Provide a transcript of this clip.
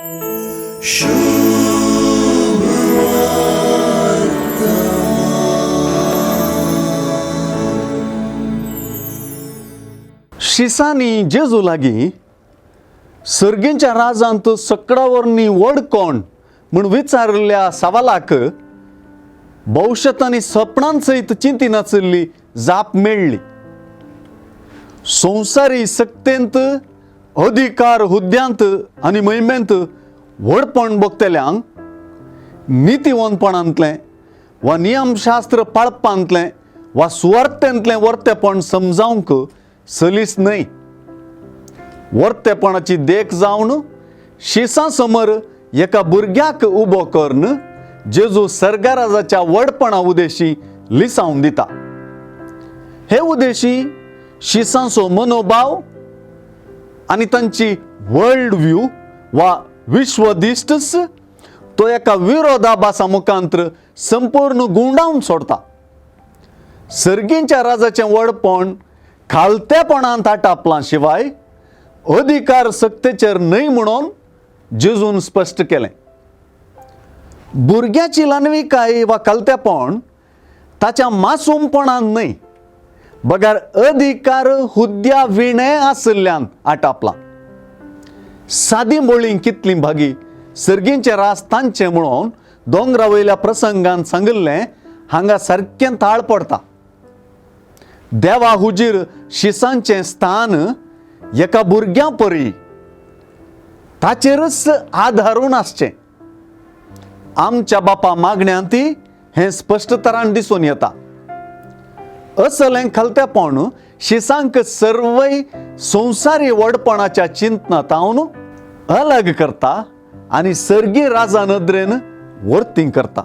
शिसांनी जेजू लागीं सर्गींच्या राजांत सकडां वरवीं व्हड कोण म्हूण विचारिल्ल्या सवालाक भविश्यत आनी सपनां सयत चिंतिनाशिल्ली जाप मेळ्ळी. संवसारी सक्तेंत, अधिकार हुद्द्यांत आनी महिमेंत व्हडपण भोगतल्यांक नितीवंतपणांतलें वा नियमशास्त्र पाळपांतलें वा सुवार्थेंतलें वर्तेपण समजावंक सलीस न्हय. वर्तेपणाची देख जावन शिसां समर एका भुरग्याक उबो करून जेजू सर्गराजाच्या व्हडपणा उदेशी लिसावन दिता. हे उदेशी शिसांचो मनोभाव आनी तांची वर्ल्ड व्यू वा विश्वदिश्टच तो एका विरोधाभासा मुखांत्र संपूर्ण गुंडावन सोडता. सर्गींच्या राजाचें व्हडपण खालतेपणांत आटापलां शिवाय अधिकार सक्तेचेर न्हय म्हणून जेजून स्पश्ट केलें. भुरग्याची ल्हानविकाय वा खालतेपण ताच्या मासूमपणान न्हय, बगर अधिकार हुद्द्या विणे आशिल्ल्यान आटापलां. सादी मोळी कितली भागी सर्गींचे रास तांचे म्हणून दोंगरा वयल्या प्रसंगान सांगिल्लें हांगा सारकें ताळ पडटा. देवा हुजीर शिसांचें स्थान एका भुरग्यां परी ताचेरच आधारून आसचें. आमच्या बापा मागण्यांत हें स्पश्ट तरान दिसून येता. असलें खालतेपण शिसांक सर्वय संवसारी व्हडपणाच्या चिंतनांत अलग करता आनी सर्गी राजा नदरेन वर्ती करता.